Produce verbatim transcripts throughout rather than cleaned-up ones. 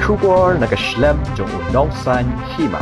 Khubor na ka shlem jong u Nongsaiñ Hima.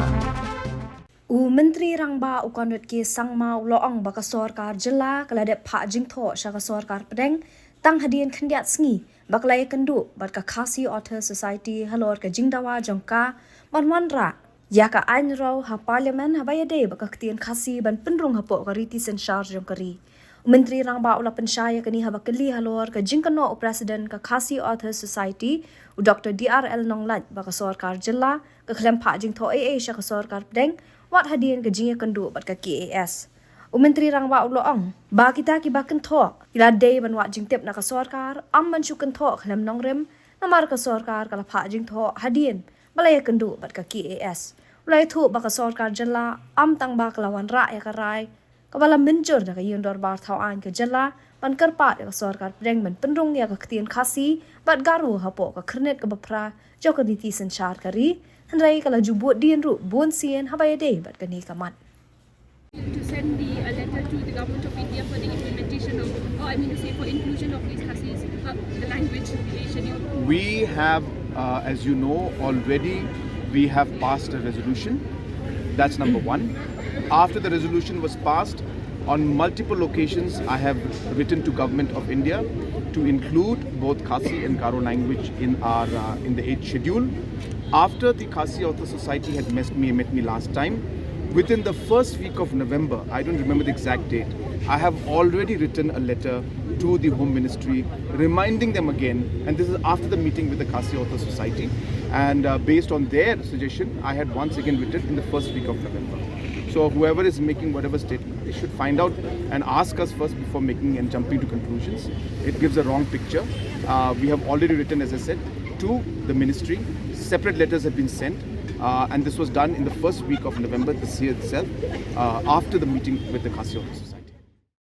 U Myntri Rangbah u Conrad K Sangma u la ong ba ka sorkar jylla ka la dep phah jingthoh sha ka sorkar pdeng tang hadien khyndiat sngi ba ka la ïakynduh bad ka Khasi Authors Society halor ka jingdawa jong ka ban wanrah ïa ka aiñ raw ha Parliament haba ïadei bad ka ktien Khasi ban pynrung hapoh ka riti synshar jong ka ri. U Myntri Rangbah u la pynshai ïa kane haba kylli halor ka jingkynnoh u President ka Khasi Authors Society, u Doctor D R L Nonglait, ba ka sorkar jylla ka khlem phah jingthoh ei ei sha ka sorkar pdeng wat hadien ka jingïakynduh bad ka K A S. U Myntri Rangbah u la ong ba kita kiba kynthoh ki la dei ban wad jingtip na ka sorkar, ym ban shu kynthoh khlem nongrim, namar ka sorkar ka la phah jingthoh hadien ba la ïakynduh bad ka K A S. U la ïathuh ba ka sorkar jylla ym tang ba ka la wanrah ïa ka rai kaba la mynjur da ka Ïing Dorbar Thaw Aiñ ka jylla ban kyrpad ïa ka sorkar pdeng ban pynrung ïa ka ktien Khasi bad Garo hapoh ka khyrnit kaba phra jong ka riti synshar ka ri, hynrei ka la ju bud dien ruh bun sien haba ïadei bad kane ka mat. To send the, a letter to the Government of India for the implementation of, or I mean to say, for inclusion of these Khasis, uh, the language in the schedule. We have, uh, as you know, already we have passed a resolution. That's number one. After the resolution was passed, on multiple occasions I have written to Government of India to include both Khasi and Garo language in our, uh, in the eighth schedule. After the Khasi Author Society had met me, met me last time, within the first week of November, I don't remember the exact date, I have already written a letter to the Home Ministry reminding them again, and this is after the meeting with the Khasi Author Society, and, uh, based on their suggestion, I had once again written in the first week of November. So whoever is making whatever statement, they should find out and ask us first before making and jumping to conclusions. It gives a wrong picture. Uh, we have already written, as I said, to the ministry. Separate letters have been sent, uh, and this was done in the first week of November this year itself, uh, after the meeting with the Khasi Author Society.